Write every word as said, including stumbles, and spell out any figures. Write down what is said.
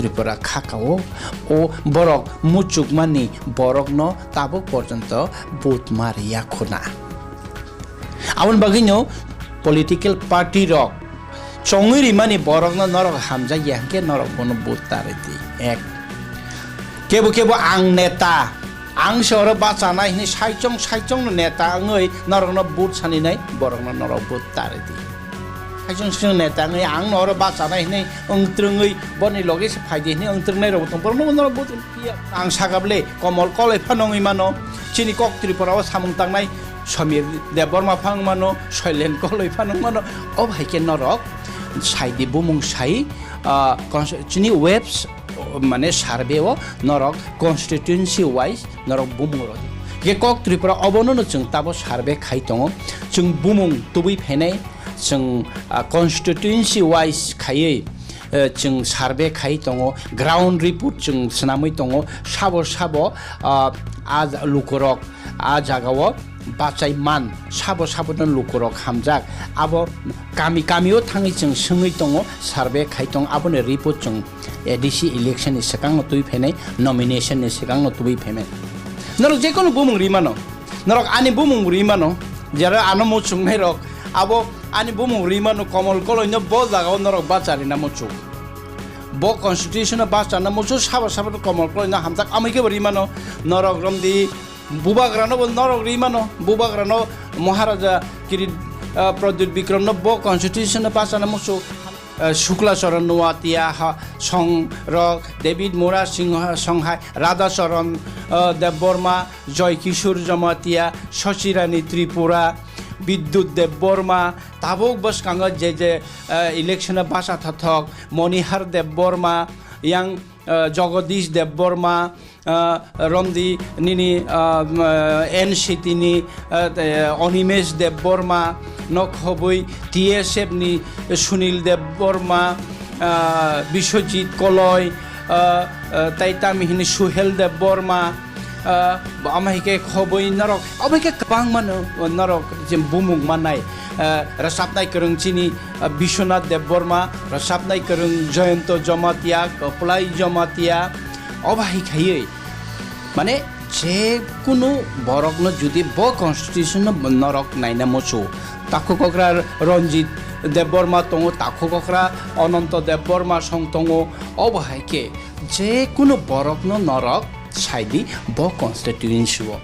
Tripura khakao, o borok muchukmani borokno tabuk porjonto vote ma riya khuna. Aboni bagwino political party rok chongwi rimani borokno norok hamjakya hwnkhe norok bono vote ta rwdi. Ek. Kebo kebo ang neta, ang se oro bachanai hwnwi saichong saichongno neta wngwi norokno vote saninai borokno norok vote ta rwdi. Saichong saichong neta wngwi ang no oro bachanai hwnwi wngtrwngwi boni loge se phaidi hwnwi wngtrwngnai rokbo tong, borokno norok vote Iya, ang sakable Komol Koloi phano wngwi mano, chini kok Tripura o samung tangnai Samir Debbarma phano wngmano, Soilen Koloi phano wngmano, o hai khe norok saidi bumung sai, ah, cons-, chini webs, mane survey o norok constituency wise norok bumung rodi. Khe kok Tripura obono no chwng tabo survey khai tongo, chwng bumung tubui phainai, chwng, ah, constituency wise khaiwi, eh, chwng survey khai tongo, ground report chwng swnamwi tongo, sabo sabo, ah, a ja-, lukurok a jagao bachai man, sabo sabo no lukurok hamjak, abo kami kami o thangwi chwng swngwi tongo, survey khai tongo, aboni report chwng A D C election ni swkang no twi phainai, nomination ni swkang no twi phainai. Norok jekono bumung ri mano, norok ani bumung ri mano, jera ano muchungnai rok, abo ani bumung ri mano, Komol Koloi no bo jagao norok bacharina muchung. Bo constitution o bacharna muchung, sabo sabo no Komol Koloi no hamjak amai khe bo ri mano, norok romdi Bubagra no bo norok ri mano, Bubagra no Maharaja Kirit, ah, Pradyut Bikram no bo constitution o bacharna muchung. Eh, Shukla Charan Noatia ha, song rok, David Mura Singha Songhai, Radha Charan, eh, Debbarma, Joy Kishore Jamatia, Shashi Rani Tripura, Bidyut Debbarma, tabuk bwskango je je, eh, election o bacha thothok, Monihar Debbarma, yang, eh, Jagadish Debbarma, ah, romdi nini, ah, m-, ah, N C T ni, ah, te, Animesh Debbarma no khobwi, T S F ni Sunil Debbarma, ah, Biswajit Koloi, ah, ah, tai tamo hini Suhel Debbarma, ah, bo ama hai khe khobwi norok, abo hai khe kwbangma no norok je bumung manai, ah, rwchapnai kwrwng chini, ah, Biswanath Debbarma, rwchapnai kwrwng Jayanta Jamatia, Kwplai Jamatia, obo hai khaiwi Mane, je kunu borokno judi bo constitution no norok naina muchu, takhuk okra Ranjit Debbarma tongo, takhuk okra Ananta Debbarma song tongo, obo hai khe je kunu borokno norok saidi bo constituency o.